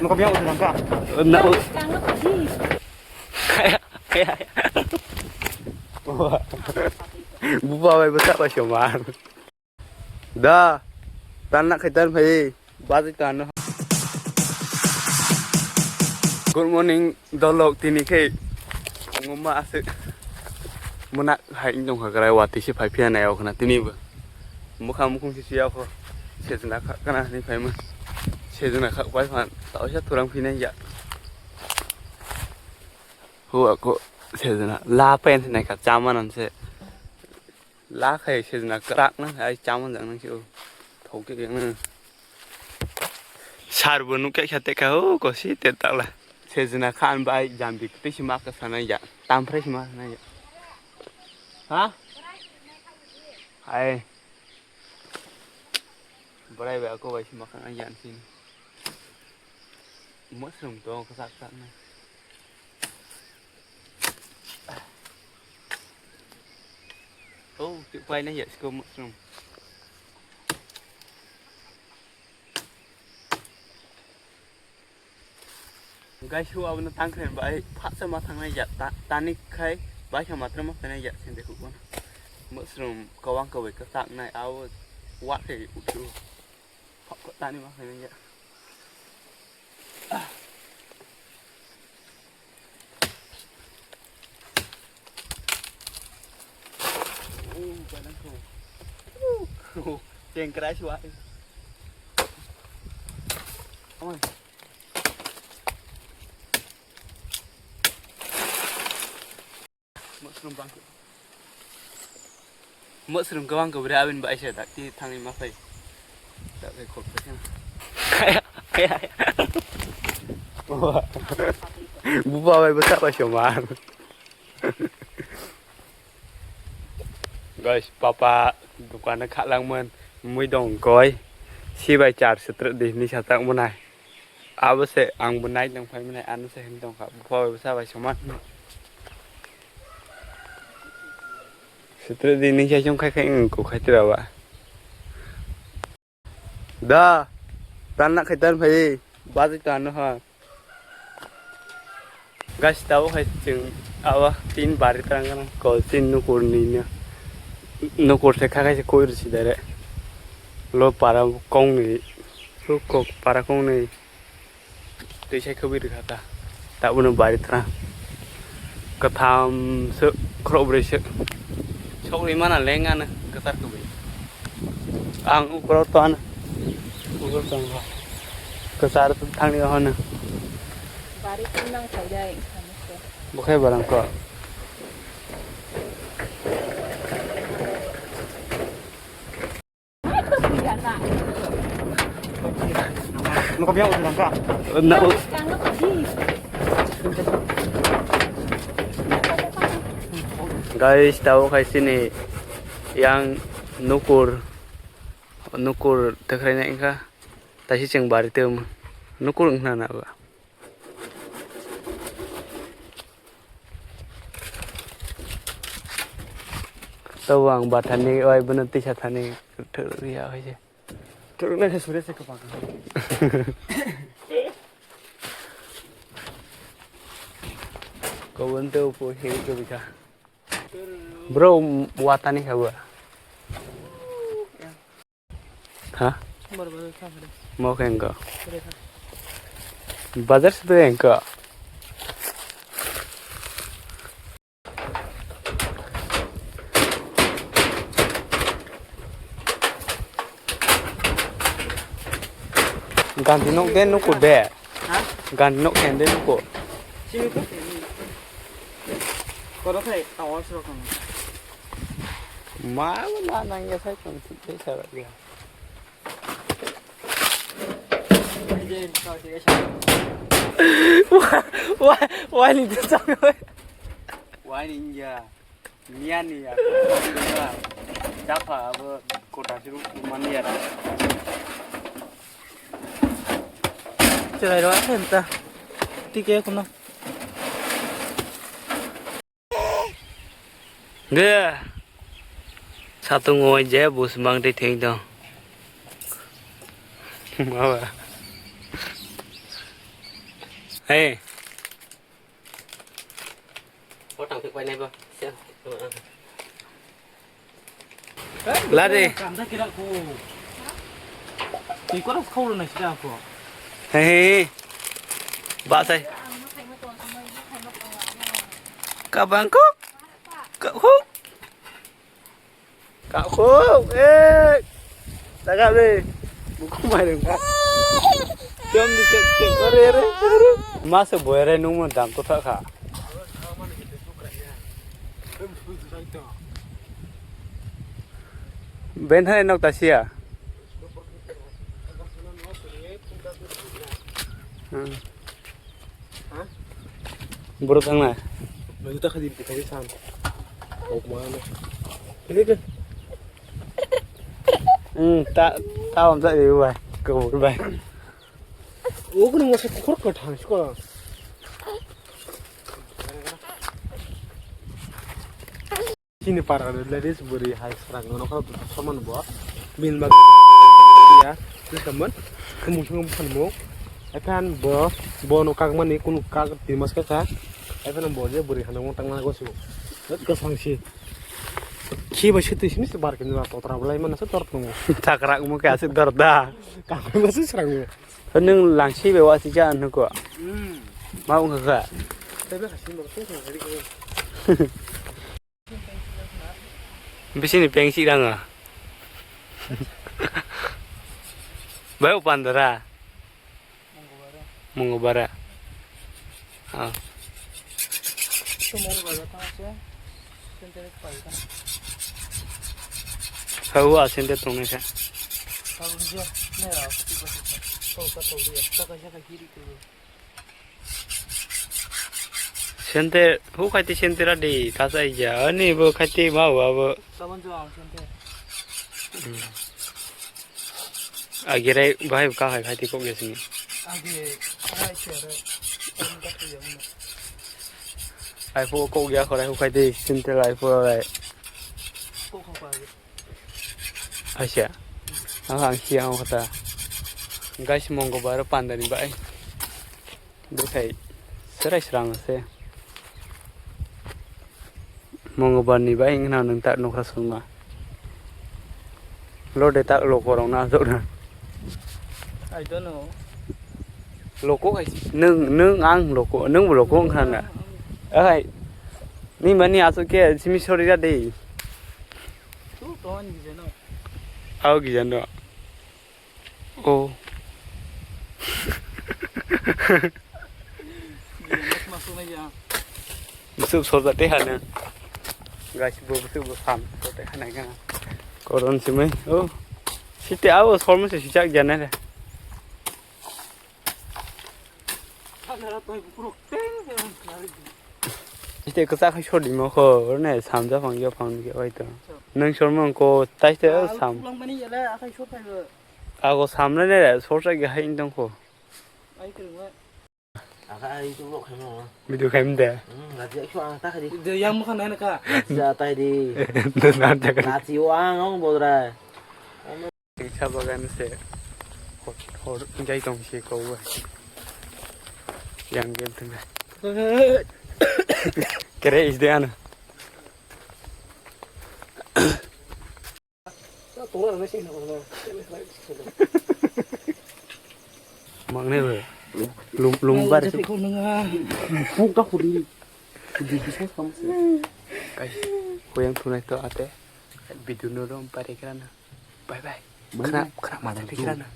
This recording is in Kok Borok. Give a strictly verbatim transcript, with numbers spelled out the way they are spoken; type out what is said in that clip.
Nokop yang udah langka. Na, u- Kaya, kaya. Bupa bai bwsa bai soman. Da, tan nak khai tan phai, baji tan no. Good morning, dolok tini khe. Ngoma aswk. Mona hai tong kha krai wati se phai phiya nai okna tini bo. Mukha mukhung si siya kho. Sejna kha kana ni phai ma. Sejna kha pai phan. Tao sa turang phinai ya. Ho ako sejna la pen nai kha chama nan se. La khai sejna krak na ai chaman jang nang si o. Thok ke yang na. Sar bo nuk kya kya te kha o ko si te tak la. Sejna khan bai jambi te si ma ka sana ya. Tam phre si ma sana ya. Ha? Ai. Brai bai ako bai si ma ka ya si. Mushroom to ka sak sak na. Oh, tu pai na ya sko mushroom. Guys, hu abna tang khen bai phatsa ma thang na ya ta-, tani khai bai kha matra ma khen ya sen de hu. Mushroom kawang kawai ka sak nai awo wa khe utu. Pha-, pha-, tani ma khen ya. Chengkrai suai. Oi. Mushroom bang. Mushroom gabang gabri abin bai se dak ti thangni ma phai. Dak phai khol phai. Bupa bai bwsa bai soman. Guys, papa dukan khalangman mui dong koi. Si bai char setrek di ni satak munai. Abo se ang bo nai tong phai mwnai, ano se hin tong kha, bupha bai bwsa bai soman. Sutre di ni sai chung khai khai ang ko khai tra ba. Da, tan na khai tan phai, ba ji tan no ha. Guys, tabo khai chwng awa tin bari trang gana, ko tin nukur ni no. Nukur se kha khai se koi risi dare. Lo para kong ni, lo kok para kong ni. Twi sai khobwi rwkha ta. Tabukno bari thrang. Kwtham se khorokbrwi se. Sokri mana leng ano kwchar khobwi. Ang ukro to ano. Ukro to ano. Kwchar thangni hono. Bari twi nang khaidai. Bukhai barang ko. Nokop yang udah langka. Na, u- Guys, tabo khai sini yang nukur, nukur tekhrai na engkha, taisi cheng bari tem nukur engkha na ba. Tabo ang bathani oi bono tisa thani thwk ya hai se. Thwk nai se sure se kwbang. Kobon te upo he ko bika. Bro, watani kha ba. Ha? Bor bor kha bro. Mo khe engko. Bro kha. Bazar se to engko. Ganti nok de nuku de. Ha? Ganti nok khen de nuku. Sini ko. Koro khai tawal sro kono. Ma wala nang ya sai kon thik sai sa ya. Wah, wah, wah, ni tu sama. Wah, ni ya. Niya, niya. Dafa abo kota siru mani ya. Chwrai ro, asa ta. Tike kuno. De. Satung oi je bus mang tei theng tong. Mama. Hey. Bo tang thik pai nai bo. Siya. Lade. Kamda kira ko. Tui koras khau na sida ko. Hey, hey, hey. Ba sai. Kabang kok. Ka hu. Ka hu. Eh. Tagap le. Buku mai dong ka. Jom di cek cek. Ore, ore, ore. Masa boyre nungmo dam to thak kha. Ben hai nok ta sia. Hmm. Bro thang na. Mai ta khadi khadi san. Ok ma na. Ini ke. Hmm, ta ta om ta di bai. Ko bai. Ogo nang masa khor ka thang sko. Chini para ladies bwrwi hai srang no kha saman bo. Bin bag ya, ni saman. Kumung sung phan mo. Ekan bo, bo no kak mani kun kak di mas ka ka. Ekan bo je bwrwi hanu tang na go su. Ka sang si. Khi ba si tu simi se bar kin ba totra bulai mana se tor tu. Takrak mo ka se dor da. Ka ma se srang mo. Nwng langsi bai wasi cha hinwi kho. Hmm. Ma wngkha kha. Tei bai hasin bo tei thang hari khe. Bisini pengsi ranga. Bai upandara. Mongobara. Ah. Sumong gala tang se, sente pai kan. Hau a sente tong ne sa. Hau je, ne a, ko ka to dia, ka ka ja ka hiri ko. Sente, hu khaiti sente ra di, ta sa ja, ani bo khaiti ma wa bo. Kaban jo ang sente. Hmm. Agi rai bahai ka hai khai ti kok ya sini. Agi rai se rai. Ai pho kok ya khorai hu khai ti sintel ai pho rai. Kok kha pa agi. Asia. Ang ang siang kata. Guys, Mongobaro pandani bai. Bwkhai serai srang se. Mongobor ni bai wngna nwng tak nokra songma. Lode tak loko rok na asok na. I don't know. Loko hai nwng nwng ang loko nwng bo loko wngkha na. Ahai. Ni mani asok ke simi sori ra de. Tu ton gijeno. Au gijeno. Oh. Busuk sorda tei hana. Guys, bo busuk bo sam sorda tei hana ga. Koron simai. Oh. Site abo sormo se sijak jana le. Site kwchak hai sor dimo kho, ne samja phang ya phang ya bai to. Nang sormo ko tai te sam. Ago samle ne sorsa ge hai tong kho. Video khaim de. Video yang mukha nai ka. Ja tai di. Na jaga. Na ti wang ong bodra. Sa bagan se. Hor hor jai tong si ko. Yang game tong. Kere is de ana. Mangne be. Lum lum bar se. Puk ka khudi. Khudi biswas kam se. Kai. Koyang thunai to ate. Bidu no rom pare krana. Bye bye. Bye bye. Khra khra mata pikrana.